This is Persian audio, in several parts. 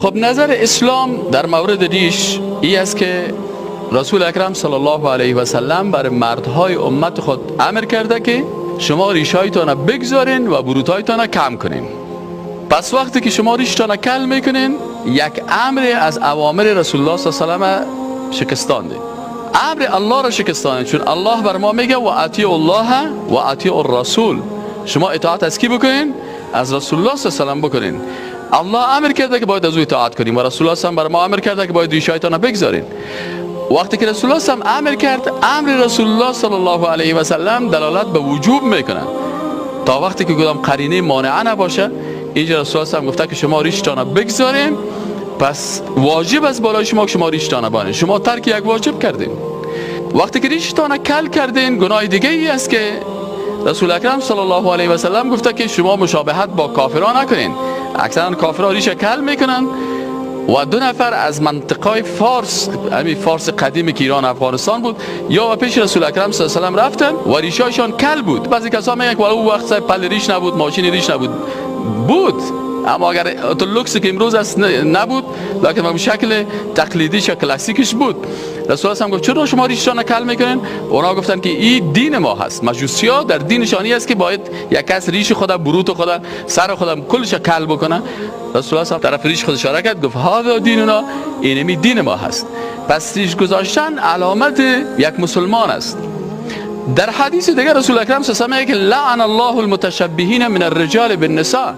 خب نظر اسلام در مورد ریش ای است که رسول اکرم صلی الله علیه و سلم بر مردهای امت خود امر کرده که شما ریشهایتان بگذارین و بروتایتان کم کنین. پس وقتی که شما ریشتان کل میکنین، یک امر از اوامر رسول الله صلی الله علیه و سلم شکستاندین، امر الله را شکستاندین، چون الله بر ما میگه و اطیعوا الله و اطیعوا الرسول. شما اطاعت از کی بکنین؟ از رسول الله صلی الله علیه و سلم بکنین. الله امر کرده که باید از او اطاعت کنیم و رسول الله صلی الله علیه و بر ما امر کرده که باید ریشهایتان بگذارین. وقتی که رسول الله صلی الله علیه و امر کرد، امر رسول الله صلی الله علیه و سلم دلالت به وجوب میکنه تا وقتی که کدام قرینه مانعه نباشه. اینجا رسول الله صلی گفته که شما ریشتان بگذارین، پس واجب است بالای شما که شما ریشتان بانین. شما ترک یک واجب کردین. وقتی که ریشتان کل کردین، گناه دیگه ای است که رسول اکرم صلی الله علیه و سلم گفته که شما مشابهت با کافران نکنین. اکثرا کافران ریش کل میکنن و دو نفر از منطقه فارس، همین فارس قدیمی که ایران افغانستان بود، یا پیش رسول اکرم صلی الله علیه و سلم رفتن و ریشایشان کل بود. بعضی کسا میگن که او وقت پل ریش نبود، ماشین ریش نبود، بود، اما اگر تو لوکس که امروز است نبود، لکن به شکل تقلیدیش یا کلاسیکش بود. رسول الله گفت چرا شما ریشتان کل میکنین؟ اونا گفتن که این دین ما هست. مجوسیا در دینشانی است که باید یک کس ریش خود، بروت خود، سر خود کلش کل بکنه. رسول الله طرف ریش خود اشاره کرد، گفت هذا دیننا، اینمی دین ما هست. پس ریش گذاشتن علامت یک مسلمان است. در حدیث دیگر رسول اکرم صلی الله علیه و که لعن الله المتشبهین من الرجال بالنساء،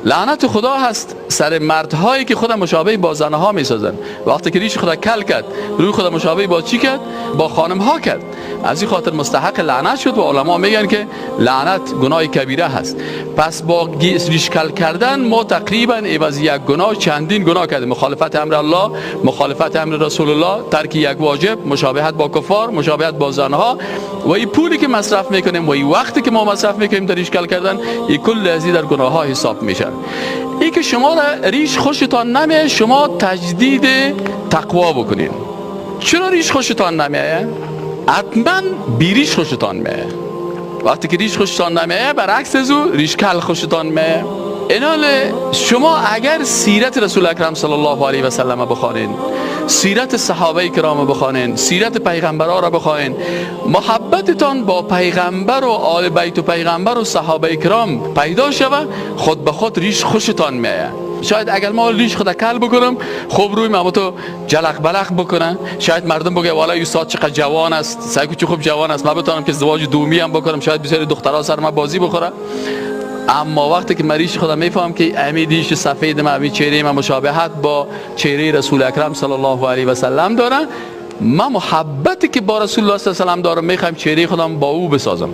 لعنت خدا هست سر مردهایی که خود مشابه با زنها میسازن. وقتی که ریش خدا کل کرد، روی خود مشابه با چی کرد؟ با خانم ها کرد. از این خاطر مستحق لعنت شد و علما میگن که لعنت گناه کبیره هست. پس با ریش کل کردن ما تقریبا عوض یک گناه چندین گناه کردیم: مخالفت امر الله، مخالفت امر رسول الله، ترک یک واجب، مشابهت با کفار، مشابهت با زنها. و این پولی که مصرف میکنیم و این وقتی که ما مصرف میکنیم در ریش کل کردن، این کل ازی در گناه ها حساب میشه. ای که شما را ریش خوشتان نمیه، شما تجدید تقوا بکنین. چرا ریش خوشتان نمیه؟ حتما بیریش خوشتان میه. وقتی که ریش خوشتان نمیه، برعکس از او ریش کل خوشتان میه. اینال شما اگر سیرت رسول اکرم صلی الله علیه و سلم بخوانین، سیرت صحابه کرام بخوانین، سیرت پیغمبرها را بخوانین، محبتتان با پیغمبر و آل بیت و پیغمبر و صحابه کرام پیدا شوه، خود به خود ریش خوشتان میایه. شاید اگر ما ریش خود کل بکنم، خوب روی ما تو جلق بلق بکنه، شاید مردم بگه والا استاد چقدر جوان است، سعی چه خوب جوان است، ما بتونم که ازدواج دومی هم بکنم، شاید بسیاری دخترها سر ما بازی بخوره. اما وقتی که مریش خودم میفهم که امی ریش سفید ما، امی چهره ما مشابهت با چهره رسول اکرم صلی الله علیه و سلم داره، ما محبتی که با رسول الله صلی الله علیه و سلم دارم، میخوایم چهره خودم با او بسازم.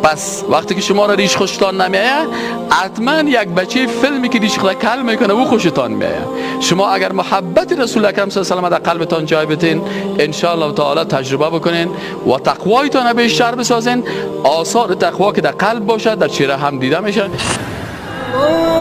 پس وقتی که شما را ریش خوشتان نمیایه، حتما یک بچه فیلمی که ریش خود کل میکنه او خوشتان میایه. شما اگر محبت رسول اکرم صلی الله علیه و سلم در قلبتان جای بتین، ان شاء الله تعالی تجربه بکنین و تقوایتان بیشتر بسازین. آثار تقوا که در قلب باشد در چهره هم دیده میشه.